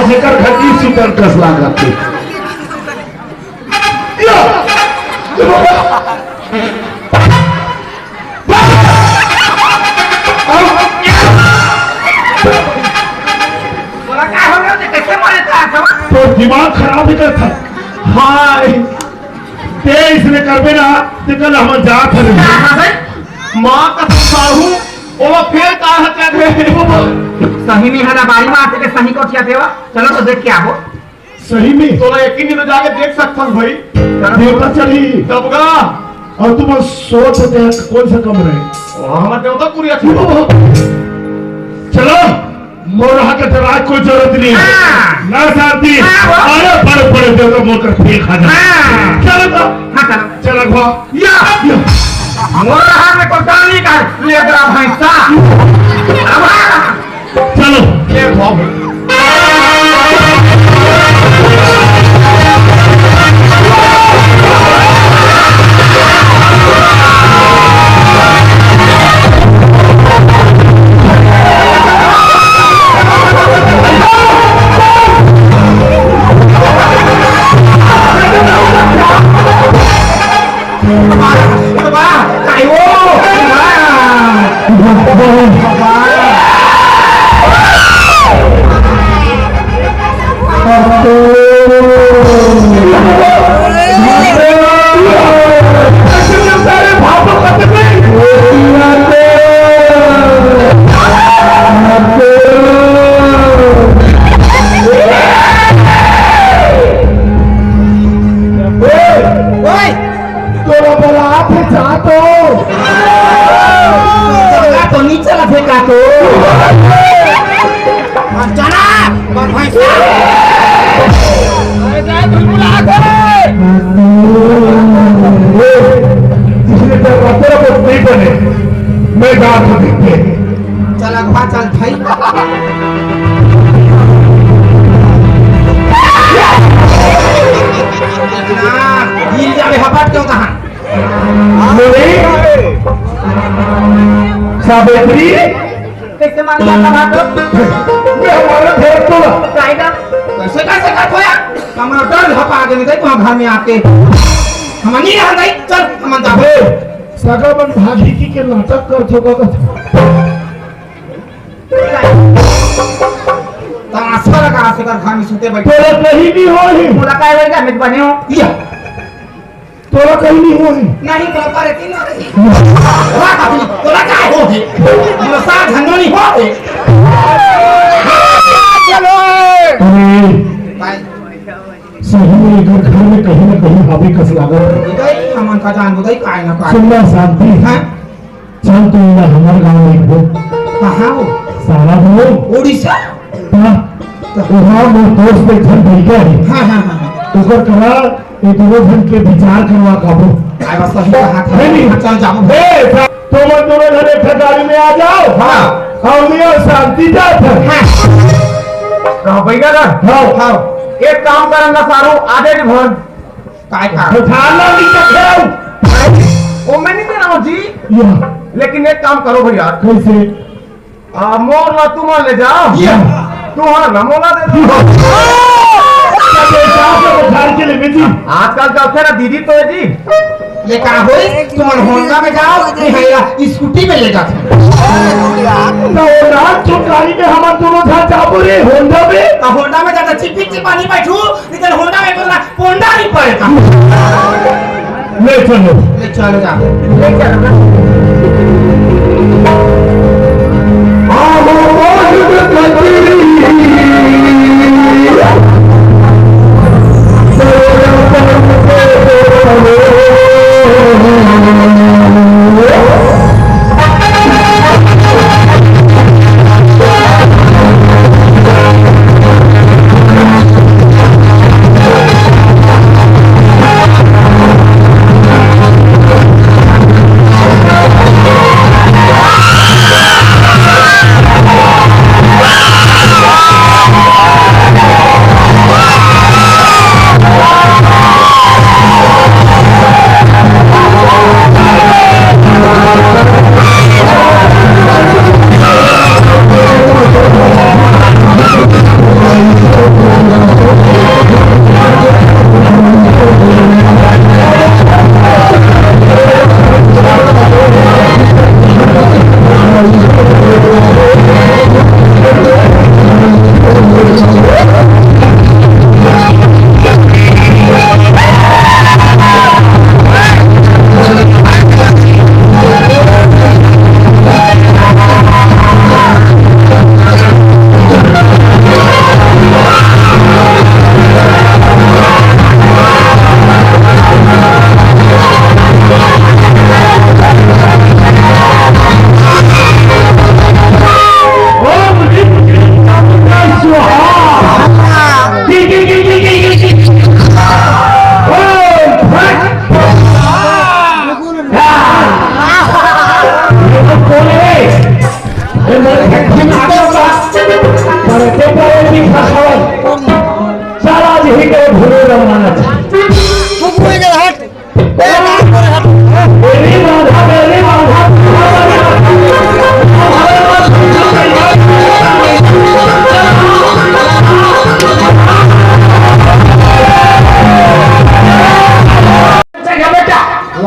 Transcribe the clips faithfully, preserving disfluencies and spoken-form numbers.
जेकर घर ई सुपर कस लागत हे। या! तोला का हो गया? ते कैसे मारे था? तो दिमाग खराब ही करता। हाय, ते इसने करबे ना, ते कल हम जात हन। हाँ, हाँ, भाई। माँ का साहू, ओ फेर का हत्या करे? सही में हला बारी मार के सही को किया देवा। चलो तो देख के आवो। सही में? तोला यकीन नहीं तो जाके देख सकथस भाई। देवता चढ़ी। दबगा। और तुम सोच सकते हैं कौन सा कमरा है? ओ, हमर देवता कुरिया। चलो, मोरहा के डराए कोई जरूरत नहीं है। हाँ। ना शांति। हाँ, वो। अरे बड़े बड़े देवता मोर कर फेंक खा जाए। हाँ। चलो तो। हाँ, चलो। चलो, घुमाओ। या। या। मोरहा में कोई डर नहीं कर, ले डरा भैंसा। अब आ। चलो। ये बाबू। ओए! तोला बलात हे, जा तो। चला तो नी चलत हे का तो? चला, भैंसा। अरे जा, बुलबुला के। इसने तो अपना कुछ नहीं बने। मैं जा तो देखते। चल अगवा चल भाई। ना, गिर जाबे हपट क्यों कहाँ? बोले, सावित्री। कैसे मान गया था बात? मैं हमारा घर तो कायदा। कैसे, कैसे कर खोया? हमारा डर हपा के नहीं, देखो घर में आके। हम नहीं रह गए, चल, हम जाबे। सगा मन भागी की के नाटक कर चुका था। तमाशा लगा से कर खानी सुते बैठे। तोला कहीं नहीं हो ही। तोला काय बैठा, मैं बने हो। या। तोला कहीं नहीं हो ही। नहीं, तोला पर इतनी ना रही। वाह, कभी तोला काय हो ही। मेरा साथ धंधो नहीं हो ही। चलो। अरे। भाई। सही में एकर घर में कहीं ना कहीं हावी कस लागत। उदय, हमन का जान उदय, काय ना काय। सुनना शांति। हाँ? चल तो इला हमर गांव में हो। कहाँ हो? सारा हो। उड़ीसा? हाँ। तो वहाँ मोर दोस्त एक झन भैया है। हाँ, हाँ, हाँ, हाँ। ओकर करा एक दो झन के विचार करवा काबू। आय बस सही कहा था। नहीं, नहीं। चल जाबो। ए, सा-, तुम दोनों झन एक ठन गाड़ी में आ जाओ। हाँ। और मैं और शांति जात है। हाँ। कहाँ बैठा था? हाँ। हाँ। एक काम करन ना सारू, आधे के भवन। काय का? बिठाना नहीं तो खेल। ओ, मैं नहीं दे रहा हूँ जी। या। लेकिन एक काम करो भैया। कैसे? आ, मोर ला तुम ले जाओ। या। तू हाँ ना मोला दे दो। क्या बेटा से बिठार के ले जी? आजकल का अवसर है, दीदी तो है जी। ये का होई? तुम होंडा में जाओ, नहीं है या स्कूटी में ले जाते। तो रात चौकारी में हम दोनों था जाबो रे होंडा में। तो होंडा में जाता चिपी चिपानी बैठू, इधर होंडा में तो ना पोंडा नहीं पड़ेगा। ले चलो। ले चलो जा। ले चलो ना।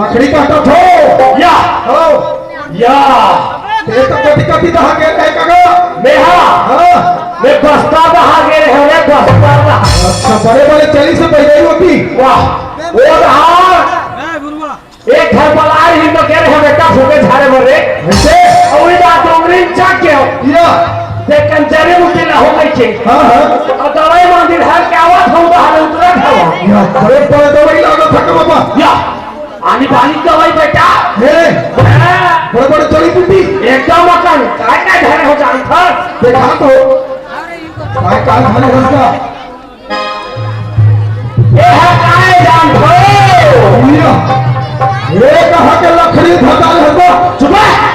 लकड़ी काटत हो। या। हो। या। ये तो कति कति दहा के कहे का गा? मैं हा। हाँ। मैं बस्ता दहा के रहे हूँ रे, बस्ता दहा। अच्छा, बड़े बड़े चली से पैदा ही होती। वाह। वो दहा। एक घर पर आ रही तो कह रहे हैं, "बेटा, फूके झाड़े मर रे।" ऐसे? और इधर डोंगरी चाक के हो। या। देख, कंचरी मुट्ठी ना हो गई के। हाँ, हाँ। और दवाई मंदिर हर के आवत हो, उधर उतरत हो। या, बड़े बड़े दवाई लागत है बाबा। या। आनी बानी दवाई बेटा। हे, हाँ। बड़े बड़े जड़ी बूटी। एकदम अकन, काय काय धरे हो जानत हस? देखा तो। काय काय धरे हो इसका? ये है काय जानत हो? भैया, ये कहाँ के लकड़ी धकाल है तो? चुप है।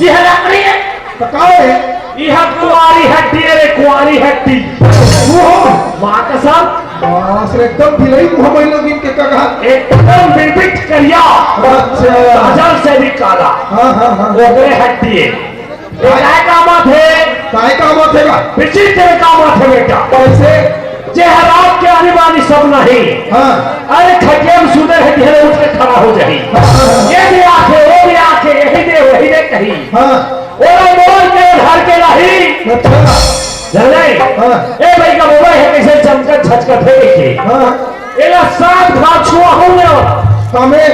ये है लकड़ी है। तो का है? यह कुंवारी हड्डी है रे, कुंवारी हड्डी। वो हो। माँ कसम। बास रे, एकदम बिलई मुँह बैलो गिन के कहा। एकदम बिरबिट करिया। अच्छा। काजल से भी काला। हाँ, हाँ, हाँ। ओकरे हड्डी है। ये काय काम आथे? काय काम आथे बा? विचित्र काम आथे बेटा। कैसे? जे हर रात के आनी बानी सब नहीं। हाँ। अरे खटिया में सुते है, धीरे उठ के खड़ा हो जाही। हाँ, हाँ, हाँ। ये भी आथे, वो भी आथे, यही दे, वही दे कही। हाँ। ओला मोर के धर के लाही। अच्छा। जाने? हाँ। ए भाई का मोबाइल है, कैसे चमकत झचकत है, देखिए। हाँ। एला सात घात छुआ हूँ मैं। कामे?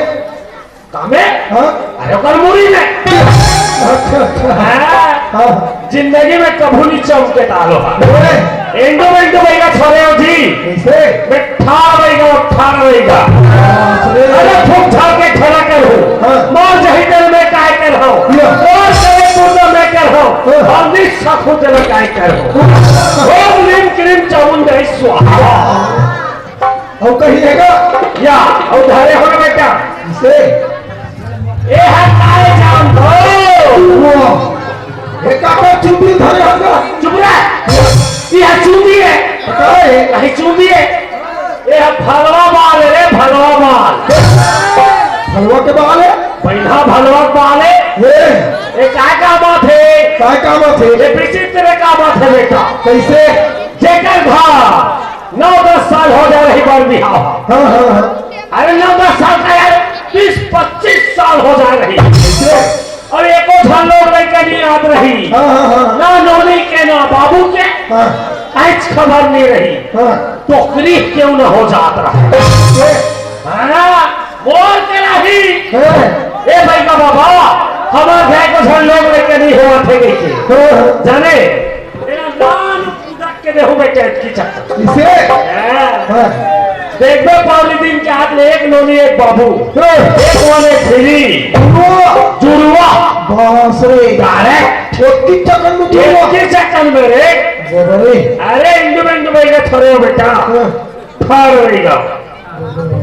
कामे? हाँ। अरे ओकर मुड़ी में। अच्छा, अच्छा। हाँ। हाँ। जिंदगी में कभू नहीं चमके तालो हा। बोले। इंडो में इंडो भैया छोरे हो जी। कैसे? मैं ठाड़ रहेगा, ठाड़ रहेगा। बाप रे। अरे फूक झाड़ के खड़ा कर हूँ। हाँ। मार जही तेरे में काय कर हूँ। या। और तेरे पूर्व में कर हूँ। हाँ। और निष्ठा खुद में काय कर हूँ। हाँ। ओम नीम क्रीम चामुंडाय स्वाहा। और कहीं रहेगा? या, और धरे हो ना बेटा। इसे? ए है काय जान दो। वाह। ये काका चुंदी धरे होगा। चुप रह। ये है चुंदी है। पता है? कहीं चुंदी है। ये है भलवा बाल है रे, भलवा बाल। भलवा के बाल है? पहिला भलवा बाल है। ये? ये काय काम आथे? काय काम आथे? ये विचित्र काम आथे बेटा। कैसे? जेकर घर नौ दस साल हो जा रही बर बिहाव। हाँ, हाँ, हाँ। अरे नौ दस साल का यार, बीस पच्चीस साल हो जा रही। कैसे? और एको झन लोग लइका नहीं याद रही। हाँ, हाँ, हाँ। ना नोनी के, ना बाबू के, हाँ। कुछ खबर नहीं रही। हाँ। टोकरी क्यों ना हो जात रहा। कैसे? हाँ, मोर के रही। हाँ। ए भाई का बाबा, हमार घर को झन लोग लइका नहीं होवत हे कहिके। हाँ। जाने? मेरा नाम पूजा के देहू में कैद की चक्कर। इसे? हाँ। हाँ। देखबे पौरी दिन के हाथ में एक नोनी, एक बाबू। हाँ। एक वाले फिरी। जुड़वा। जुड़वा। बास रे। Direct। एक ही चक्कर में जुड़वा। एक ही चक्कर में रे। बाबा रे। अरे इंदु में इंदु में ये थोड़े हो बेटा। हाँ। ठाड़ रहेगा।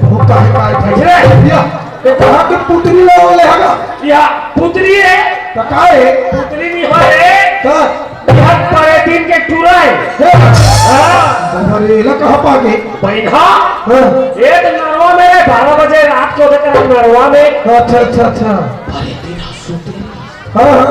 वो काहे, काहे, काहे? ये, ये कहाँ के पुतरी ला वाले है ना? या पुतरी है। तो का है? पुतरी नहीं हो रे। का? यह परे दिन के टूरा है। हे। हाँ। अरे, ला कहाँ पा गए? बहिन, हाँ। हाँ। ये तो नरवा में रे, बारह बजे रात को देखा नरवा में। अच्छा, अच्छा, अच्छा। परे दिन सुतरी। हाँ, हाँ।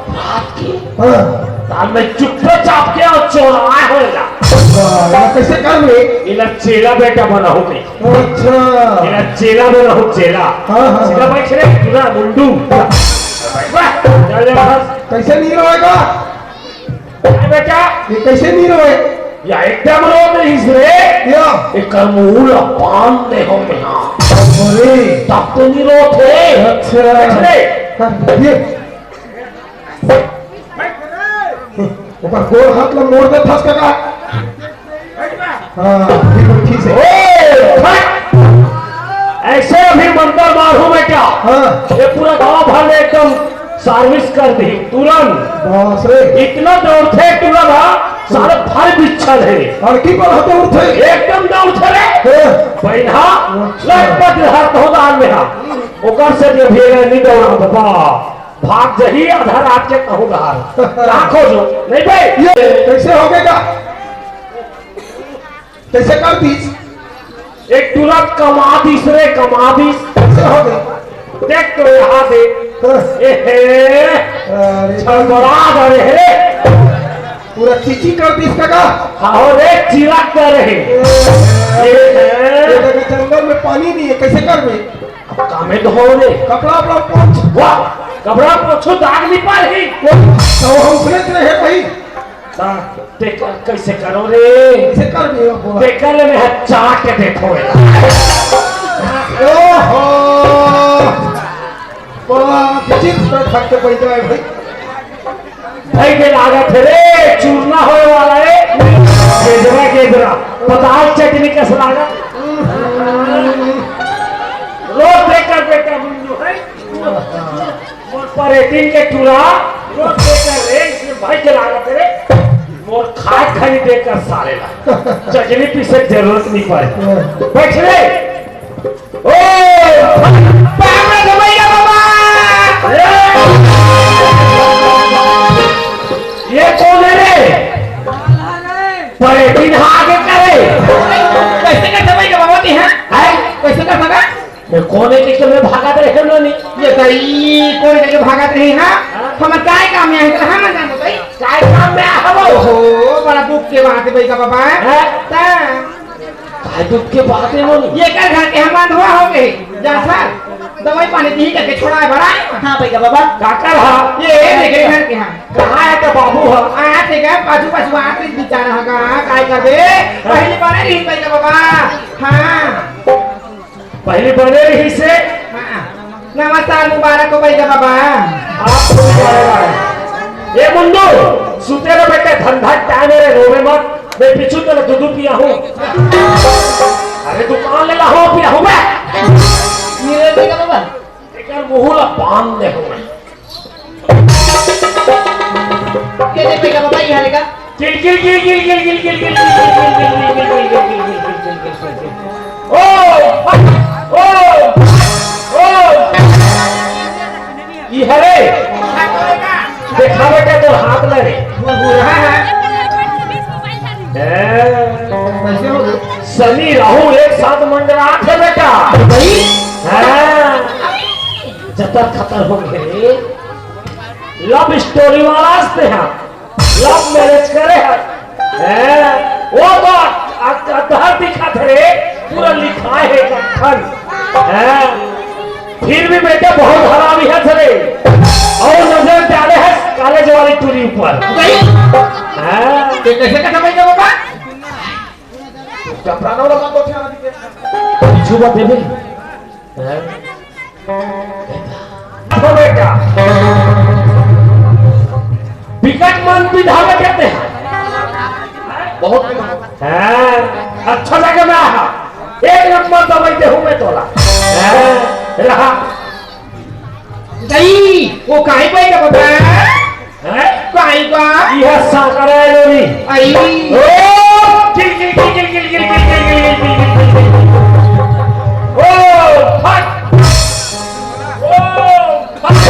रात के हाँ। ताल में चुप्पे चाप के और चोराए होएगा। वाह, ये कैसे कर ले? इला चेला बेटा बना हो गई। अच्छा। इला चेला बना हो, चेला। हाँ, हाँ, सीधा हाँ। बैठ रे, पूरा मुंडू। वाह, चल जा बस। कैसे नहीं रोएगा? अरे बेटा। ये कैसे नहीं रोए? या एकदम रो रहीस रे। या। एकर मुंह ला बांध दे हो मेहा। अरे। तब तो नहीं रोत हे। अच्छा। देख रे। हाँ, ये। ऊपर गोड़ हाथ ला मोड़ दे फंस का। हाँ, बिल्कुल ठीक से। ओए, फट। ऐसे अभी मंतर मारू बेटा। हाँ। ये पूरा गांव भर में एकदम service कर दी, तुरंत। बाप रे। इतना दौड़थे तुरंत, हाँ, सारे फर बिच्छल है। और की पर दौड़थे? एकदम दौड़थे रे। हाँ। बहिन, हाँ, अच्छा। लटपट रहा तो दान में, हाँ। ओकर से जो भी है, नहीं दौड़ा, बाबा। भाग जही आधा रात के कहूँ रहा। कहाँ खोजो? नहीं भाई। ये कैसे हो गया? कैसे कर दीस? एक तुरंत कमा दीस रे, कमा दीस। कैसे हो गया? देख तो यहाँ दे। हाँ। ए हे। अरे। छड़बड़ा दे रे। पूरा चीची कर दिस कका। हाँ रे, चिराग कर रहे। ए, ए, ए, ए, जंगल में पानी नहीं है, कैसे करबे? अब कामे धो रे। कपड़ा, कपड़ा पोंछ। वाह, कपड़ा पोंछो, दाग नहीं पा रही। वो, तो हम सुनत रहे भाई। हाँ, ते क-, कैसे करो रे? कैसे करबे वो बोला? ते कर ले, मैं चाट के देखो। ओहो, बड़ा विचित्र खट के बैठा है भाई। भाई के लागत है रे, चूरना होए वाला है। गेजरा, गेजरा, पताल चटनी कस लागत। रोज देखकर बेटा मुन्नू है। मोर परेटिन के टूरा, रोज देखकर रे, इसमें भाई के लागत है रे। मोर खाए खाली देखकर साले ला। चटनी पीसे के जरूरत नहीं पड़े। बैठ रे। ओ, बाप रे, जमैया बाबा! ए! ये कौन है रे? बड़े दिन आगे करे। कैसे कर जमैया बाबा जी, हैं? हैं? कैसे कर भागा? ये कौन है कि तुम्हें भागत रहे हो नहीं? ये दाई, कौन है कि भागत रहे, हाँ? हाँ? हम काय काम में आए, तो हम जानो दाई। काय काम में आए हो? ओहो, बड़ा दुख के बात है भाई का बाबा। हैं? ता- काय दुख के बात है मोनी? ये कर घर के हम अंधवा हो गए। जा सर, दवाई पानी दी करके छोड़ा है बड़ा। हाँ भैया बाबा। काकर हा? ये, ये देखे घर के हाँ। कहाँ है तो बाबू हा? आया थे क्या? पाछू पाछू आते बेचारा हा का, काय कर दे? पहली बार नहीं भैया बाबा। हाँ। पहली बने रही से। हाँ। नमस्कार मुबारक हो भैया बाबा। आपको भी बने रहे। ए मुन्नू, सुते रहो बेटे, धंधा टाइम है, रोवे मत। मैं पीछू तो दूध पिया हूँ। अरे दुकान ले ला हो, पिया हूँ मैं। ये ले बेटा बाबा। एकर मुंह ला बांध दे हूँ मैं। ये ले बेटा बाबा, ये लेगा। किल, किल, किल। ओ, ओ, ओ। ई हरे। देखा बेटा, तोर हाथ ला रे। हैं? शनि राहु एक साथ मंडरात हे बेटा। हैं? जतर खतर हो गए। Love story वाला हंसते हैं। Love marriage करे हे। हैं? वो तो अ-, अ-, अधर दिखत हे रे, पूरा लिखाय हे कत्थन। हैं? फिर भी बेटा बहुत हरामी हस रे। अउ नजर डाले हस college वाली टूरी ऊपर। हैं? ये कैसे कथा भाई का बाबा? कपड़ा ना लगा तो क्या दिखे? छुबा देबे। हैं? ओ बेटा, बिकट मन बिधावे कहते हैं। बहुत हैं, अच्छा जगह में आहा। एक नंबर दवाई देहूं मैं तोला। हैं, रहा। दई, वो काहे पे का बता? हैं? काई का? यह साकरा है लोरी। आई। ओ, किल, किल, किल। ओ, फट। ओ, फट।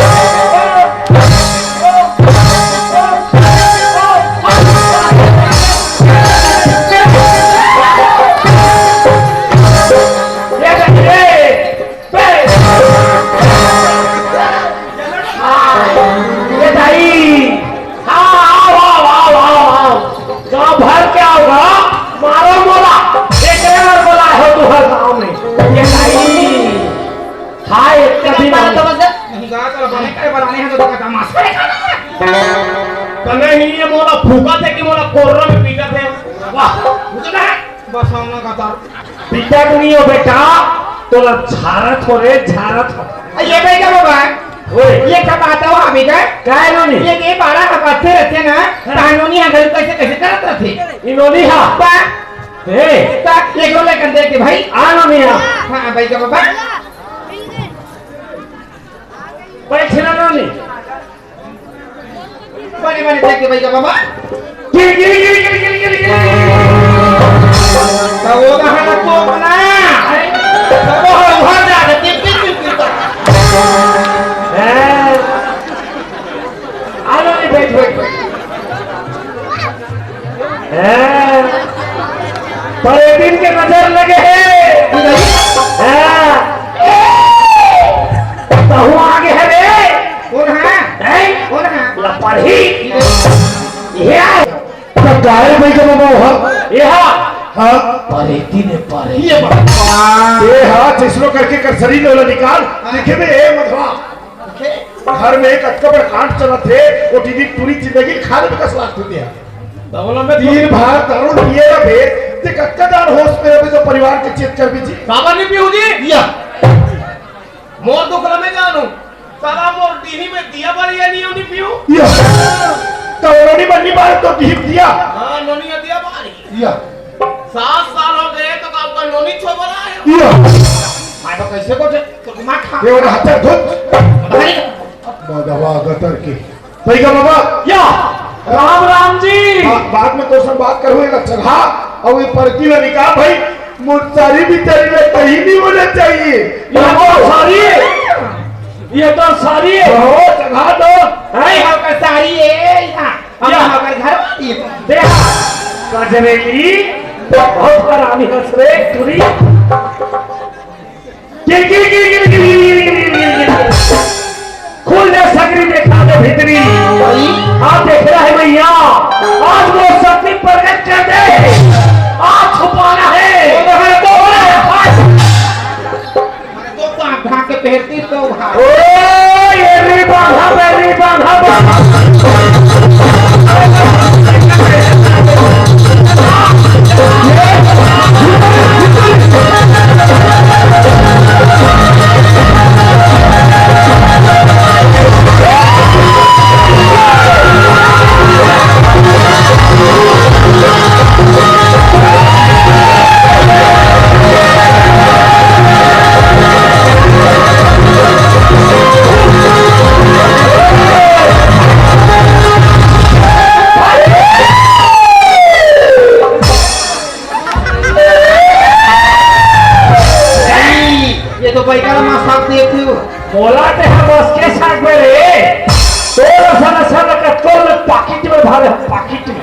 ये देखिए। हाँ, ये दाई। हाँ, आओ, आओ, आओ, आओ, आओ। गाँव भर के आओ गा, मारो मोला। एक बार बोलाय हो तुँहर गाँव में। ये दाई। हाँ, एक कभी बात ना। समझ नहीं गा, तो बने करे बनाने हैं तो का तमाशा करे खाना। तो नहीं, ये मोला फूका थे कि मोला कोर्रा में पीटा थे। वाह, उतना है। बस हम ना कतर। पिटत नहीं हो बेटा, तोला झारत हो रे, झारत हो। ये बेटा बाबा, ओए। ये का बात हो अभी का? काय नोनी? ये, ये बारह का पत्थर रहते ना, हाँ। तानोनी हा गरीब कैसे, कैसे करत रहते? इनोनी हा। बा। हे। ता, ये को लेकर देख के भाई। आ नोनी हा। हाँ, भाई का बाबा। बैठ ना नोनी। बने, बने, देख के भैया बाबा। गिर, गिर, गिर। तो वो कहाँ ना तो बना। तो वो उधर जा के गिर, गिर, गिर, गिर। हैं? आ लो, ये बैठ, बैठ, बैठ। हैं? परेटिन के नजर लगे हे। हैं? तहु आगे हे रे। कौन है? हैं? कौन है? लपरही। ये। हाँ। परेती ने परेती। ये बात। ये हाथ इसरो करके कर शरीर ले ओला निकाल। देखे बे, ए मधवा। घर में एक अतका बड़ कांड चलत हे, वो टीवी टूरी जिंदगी खाने में कस लागत होते हैं। तबला में तो दिन भर दारू पिए रहे, ते कतका दान होश में रहे तो परिवार के चेत कर दीजिए। काबर नहीं पीऊ जी? या। मोर दुख ल मैं जानू, साला मोर डीही में दिया बारी या नहीं, नहीं पीऊ? या। तो नोनी बन्नी बार तो डीही दिया। हाँ, नोनी दिया बारी। या। सात साल हो गए तो का आपका नोनी छो बड़ा है? या। हाँ, तो कैसे को थे? तो दिमाग खा। ये वाला हत्या धुत। भाई। मदवा गतर की। भैया बाबा। या। राम राम जी। बा-, बाद में तो सब बात करूँ, एक अच्छा। हाँ, और ये परती वाली का भाई, मुर्तारी भी तेरी में कहीं नहीं होना चाहिए। ये तो सारी है। ये तो सारी है। हो, चढ़ा दो। नहीं, हमका सारी है, यहाँ। हम या। हमका घर वाली है। देख, गजरेली, बहुत हरामी हंस रे, टूरी। गिर, गिर, गिर। खुल जा सगरी, देखा दे भीतरी। आप देख रहा है भैया, आज वो शक्ति प्रकट कर दे। आज छुपाना है। तो बांध भाग के पहनती तो भाग। ओ, ये री बांधा बे, री बांधा बे। ये तो पैका ला मजाक देख लियो। बोला ते हा बस के साथ में रे। तोर असन असन का तोर में पाकिट में भरे, पाकिट में।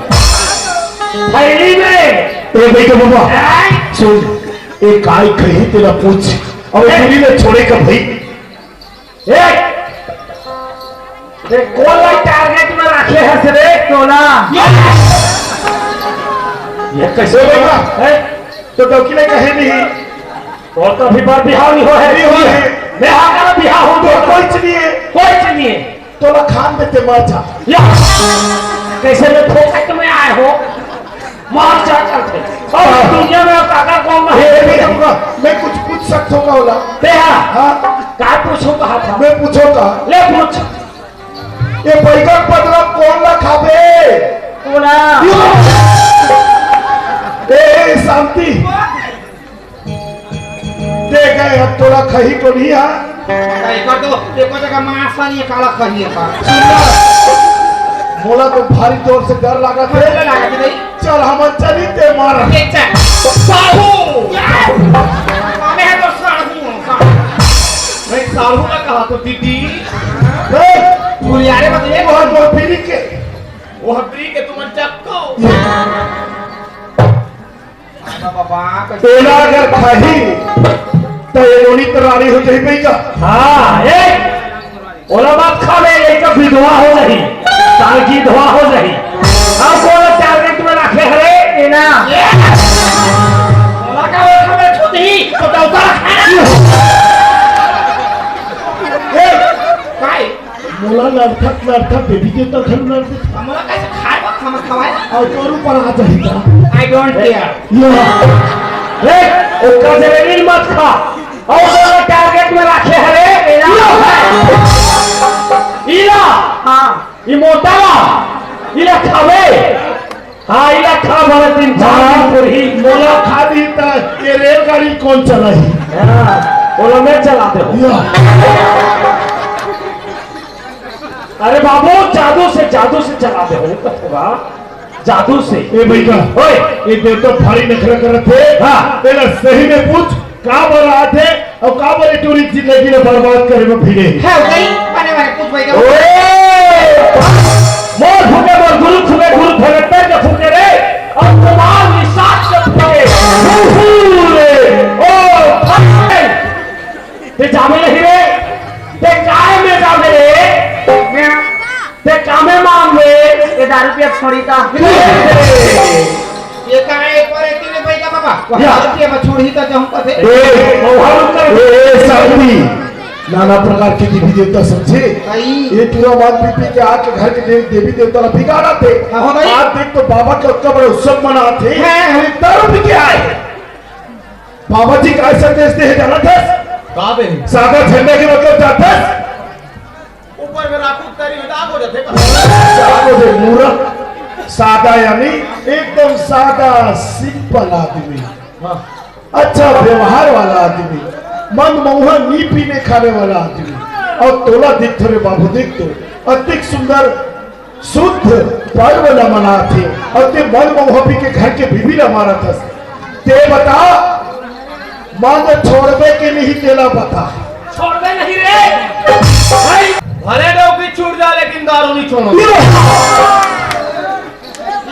थैली में। ए भैया बाबा, ए? सुन, ए काय कही तेला पूछ। अब ए? थैली में छोड़े का भाई। ए, ते कोन ला टारगेट में राखे हस रे, तोला? ये कैसे होगा? ए? तो डौकी ले कहे नहीं। और तो अभी बार बिहाव नहीं हो है। नहीं हो है। मैं हाँ करा बिहाव हूँ तो। कोई चीज नहीं है। कोई चीज नहीं है। तोला खान में ते मर जा। या, कैसे मैं फोकट में आए हो? मार जा करते। और दुनिया में काका कौन ना ये है? नहीं कहूँगा, मैं कुछ पूछ सकता हूँ का बोला? ते हाँ। हाँ। का पूछो कहा था? मैं पूछो का? ले पूछ। ये बैगन पतला कौन ला खाबे? कोला। ए, ए, शांति। देख, ए, अब तोला खही तो नहीं है। एकर तो, एको जगह मांस नहीं है, काला खही है का। सुन ना, मोला तो भारी जोर से डर लागत है। डर लागत है भाई। चल, हम चली ते मार। ए, चल। साहू। हमें है तो साहू, साहू। नहीं, साहू का कहा तो दीदी। ए, गुलियारे बदले। वो मोर पीरी के। वो पीरी के तुम चक्को। बाबा, बाबा, एला अगर खाही, त ये नोनी त रानी हो जाही भैया। हाँ, ए, ओला मत खावे, ये तो विधवा हो जाही, तार विधवा हो जाही। अब कोन टारगेट में रखे हरे, ये ना। ओला का ओला में छुटी, तो डौका रखे। ए, भाई, मोला लड़थत लड़थत बेबी के तखन लड़ दे। हमला कैसे खाए बा? हम खवाए? और तोर ऊपर आ जाही का? I don't care। या। ए, ओकर से रील मत खा। और तोला टारगेट में रखे हरे। इला। हाँ। ई मोटा ला। इला खावे। हाँ, इला खा भर दिन चार दिन हाँ, पूरी। मोला खा दी त ये रेलगाड़ी कौन चलाही? हाँ, ओला मैं चला दे हूँ। या। अरे बाबू, जादू से, जादू से चला दे हूँ, कथुआ। जादू से। ए भैया, ओए। ये देवता भारी नखरा करत हे। हाँ। तेला सही में पूछ, का बर आत हे? अउ काबर ए टूरी जिंदगी ल बर्बाद करे म भिड़े? है, वही, बने, बने, कुछ वही का। ओए! मोर फूके, मोर गुरु फूके, गुरु भगत के फूके रे, अउ कुमार निषाद के फूके। हू, हू रे, ओ, फटे। ते जामे नहीं रे, ते काय में जामे रे? मैं ते कामे मांगे, ये दारू पिया छोड़ी का। ये का एक बार एक दिन भाई का या। के मैं छोड़ही त जाहूं कथे। ए, मौहा रुक कर। ए, ए, शांति। नाना प्रकार के देवी देवता समझे। भाई। ये पूरा माल पी पी के आके घर के देव-, देवी देवता ला बिगाड़त हे। हाँ, हाँ भाई। आज देख तो बाबा के ओतका बड़ा उत्सव मनात हे। हाँ, हाँ। ये दारू पी के आए हे। बाबा जी का संदेश दे हे, जानत हस? का दे? सादा झंडा के मतलब जानत हस? ऊपर में राखू तरी में दाग हो जाथे का? सादा दे मूरख, सादा यानी एकदम सादा, simple आदमी। हाँ। अच्छा व्यवहार वाला आदमी, मन मऊहा नी पीने खाने वाला आदमी। अउ तोला दिखथे रे बाबू, देख तो, अतिक सुंदर शुद्ध पर्व ल मनाथे, अउ ते मन मऊहा पी के घर के बीबी ल मारत हस। ते बता, मन छोड़बे के नहीं, तेला बता। छोड़बे नहीं रे। भाई, भले डौकी छूट जा, लेकिन दारू नहीं छोड़ो। ये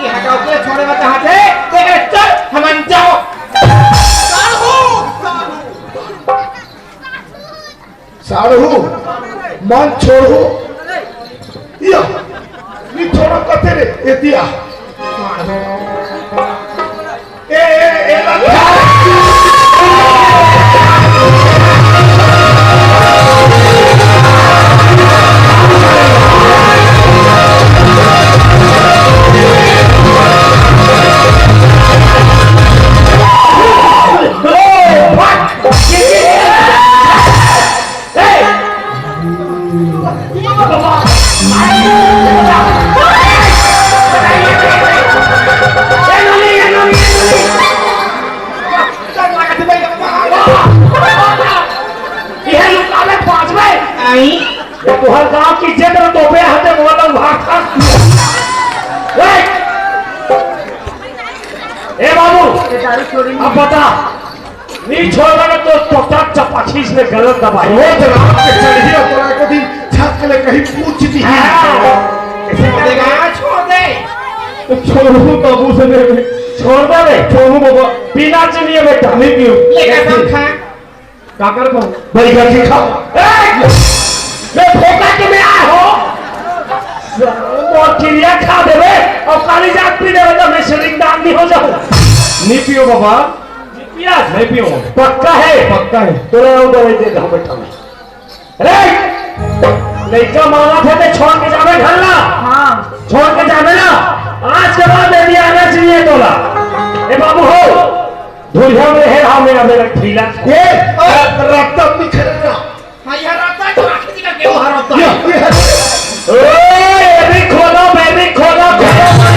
ये हटाओ के छोड़े बता हाथे, ते चल, हमन जाओ। साढ़ू, मन छोड़ू। या, नी छोड़ो कथे रे, ए दिया। ए, ए, ए, लगा। ये तोहर गांव की इज्जत न तोपे हते मोला भाग खा। ए! ए बाबू, ये दारू छोड़ी। अब बता, नहीं छोड़ेगा तो, तो क्या चपाखीस में गलत दबाई। रोज रात के चढ़िया तोरा को दिन छत के लिए कहीं पूछ दी। हाँ। छोड़ देगा, छोड़ दे। तो छोड़ू बाबू से दे। छोड़ दे बे। छोड़ू बाबा। पीना चाहिए बेटा। नहीं पीऊँ। ये कैसा खा? काकर को? भाई का खा। ए! मैं धोखा के में आया हो। वो चिड़िया खा देवे और काली जात पी देवे तो मैं शरीर दान नहीं हो जाऊं। नहीं पियो बाबा। पिया? नहीं पियो। पक्का है? पक्का है। तो ले आओ दवाई दे दो बैठा में। अरे! लइका मांगत हे ते छोड़ के जावे घर ला। हाँ। छोड़ के जावे ना। आज के बाद यदि आना चाहिए तोला। ए बाबू हो। धुरिया में है, हाँ, मेरा, मेरा ढीला। ये, अ, रक्त निकल रहा। हाँ, ये रक्त है, तो आखिरी का क्यों हरा होता है? ये, ये। ओए, ये भी खोलो, मैं भी खोलो, खोलो।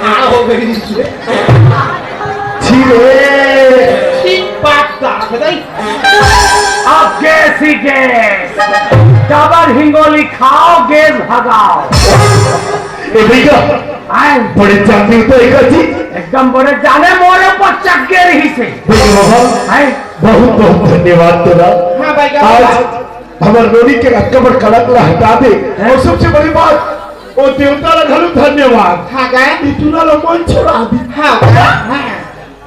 आ हो गई। छी रे। ठीक बात का बताई। अब गैस ही गैस। डबल हिंगोली खाओ, गैस भगाओ। ए भैया, आए। बड़े चांदी तो एक जी। एकदम बड़े जाने मोरे पर चक्के रही से। भैया बाबा, आए। बहुत बहुत धन्यवाद तोरा। हाँ भाई, क्या आज बात? हमर नोनी के अतका बड़ कलंक ला हटा दे। हैं? और सबसे बड़ी बात, वो देवता ला घलो धन्यवाद। हाँ, गए? इतना लो मन छोड़ा दी। हाँ, हाँ।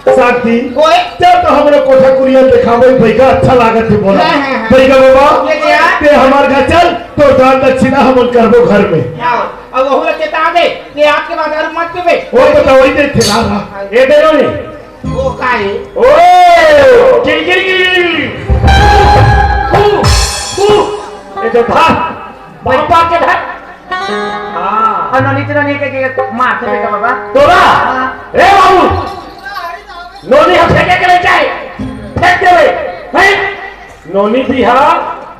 शांति। ओए। चल तो हमरो कोठा कुरिया देखावे, भैया अच्छा लागत है बोला। हाँ, हाँ, हाँ। भैया बाबा, ये क्या? ते हमार घर चल, तो दान दक्षिणा हमन करबो घर में। हाँ, अब वहू ला चेता दे, ये आपके बाजार मत पीबे। वो तो दवाई दे थे ना, ना। हाँ। ये दे लो नहीं। ओ काहे? ओ, गिर, गिर, गिर। फू, फू। ए तो धर। बाबा के धर। हाँ। अनोनी तो नहीं के, के मार तो बेटा बाबा। तोरा? हाँ। ए बाबू। नोनी हम फेंके के ले जाए। फेंक देवे। हैं? नोनी भी हा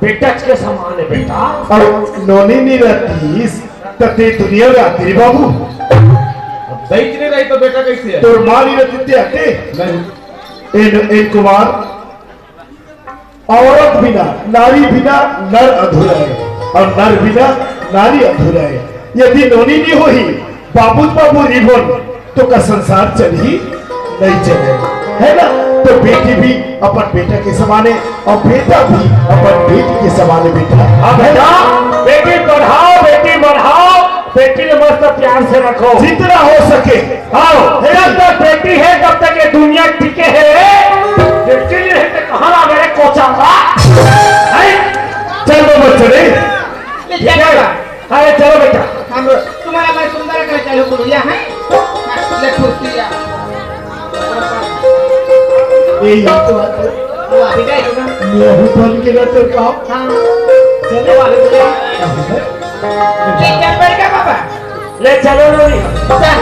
बेटच के समान है बेटा। अब नोनी नहीं रहतीस, त ते दुनिया में आती रे बाबू। अब दई नहीं रही तो बेटा कैसे है? तोर माँ नहीं रहती ते आते? नहीं। एन, एन कुमार, औरत बिना, नारी बिना नर अधूरा हे, अउ नर बिना नारी अधूरा हे। यदि नोनी नइ होही, बाबूच बाबू नइ होन, त का संसार चलही? नइ चले, हे ना? त बेटी भी अपन बेटा के समान हे, अउ बेटा भी अपन बेटी के समान हे, बेटा। हाँ बेटा, बेटी पढ़ाओ, बेटी बढ़ाओ, बेटी ल मस्त प्यार से रखो। जितना हो सके। हाँ, जब तक बेटी हे, तब तक ये दुनिया टिके हे। बेटी नइ हे त कहाँ ला मेरे कोचा का? हैं? चल वो बच्चे रे। ले ठीक हे? चल। अरे चलो बेटा। हम तुम्हारा मैं सुंदर कर चलो बुढ़िया है। हाँ, ले खुश दिया। ए, ये तो बात है। वो अभी जाएगी ना। मैं अभी बन के ना तो काम। हाँ। चलो। वो अभी बुढ़िया। ले चल बैठ गया बाबा। ले चलो नोनी। चल।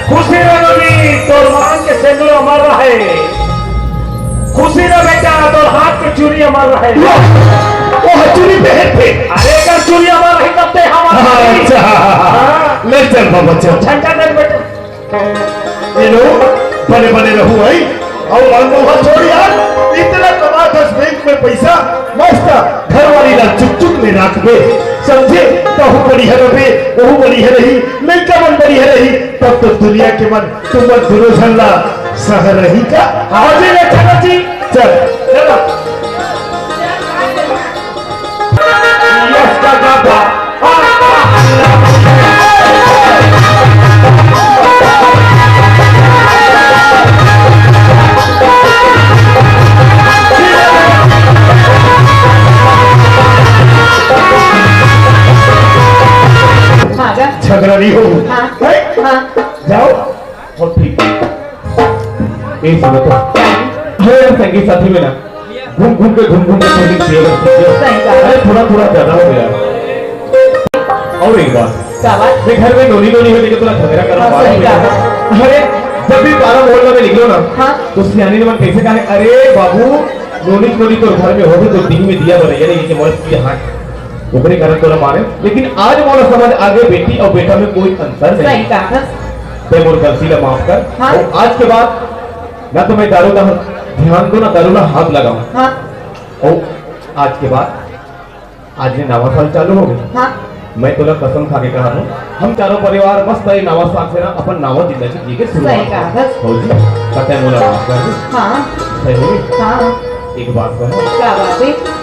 खुशी रह नोनी, तोर मांग के सेंदूर अमर रहे। खुशी रह बेटा, तोर हाथ के चूड़ी अमर रहे। वो, वो चूड़ी पहन थे। अरे अगर चूड़ी अमर रही तब ते हम अच्छा। हाँ। ले चल बाबा, चल। झंडा दे बेटा। ये लो, बने बने रहू भाई। अउ मनमोहन छोड़ यार, इतना कमाथस बैंक में पैसा, मस्त घरवाली ला चुक चुक में राखबे, समझे? तहू बढ़िया रहे, वहू बढ़िया रही, लइका मन बढ़िया रही, तब तो दुनिया के मन तुमन दुनों झन ला सहरही का। हाँ जी, ले चलो जी। चल। चलो। यस का गाथा। हाँ, जा। झगड़ा नहीं हो। हाँ। हैं? हाँ। जाओ। और ठीक। ए, सुनो तो। अरे यार, संगी साथी में ना, घूम घूम के, घूम घूम के थोड़ी देर हो गई। सही बात। अरे, थोड़ा, थोड़ा ज्यादा हो गया। और एक बात। क्या बात? मैं घर में नोनी नोनी होने के थोड़ा झगड़ा करना हाँ, बात सही हो गया। बात। अरे, जब भी पारा मोहल्ला में निकलो ना, हाँ। तो सियानी ने मन कैसे कहा है, "अरे बाबू, नोनी नोनी तो घर में होवे तो दिन में दिया बने, यानी ये मोर की हाथ।" ओकरे कारण तोला मारे, लेकिन आज मोला समझ आ गए, बेटी और बेटा में कोई अंतर नहीं। सही कहा। ते मोर गलती ला माफ कर। हाँ। और आज के बाद ना तो मैं दारू ला ध्यान दूं, ना दारू ला हाथ लगाऊं। हाँ। और आज के बाद, आज ले नवा साल चालू हो गया। हाँ। मैं तोला कसम खा के कहा हूँ, हम चारों परिवार मस्त ये नवा साल से ना अपन नवा जिंदगी जी के शुरुआत सही कहा। करें। हो जी, पता है मोला माफ कर दे। हाँ। सही हुई? हाँ। एक बात कहो। क्या बात है?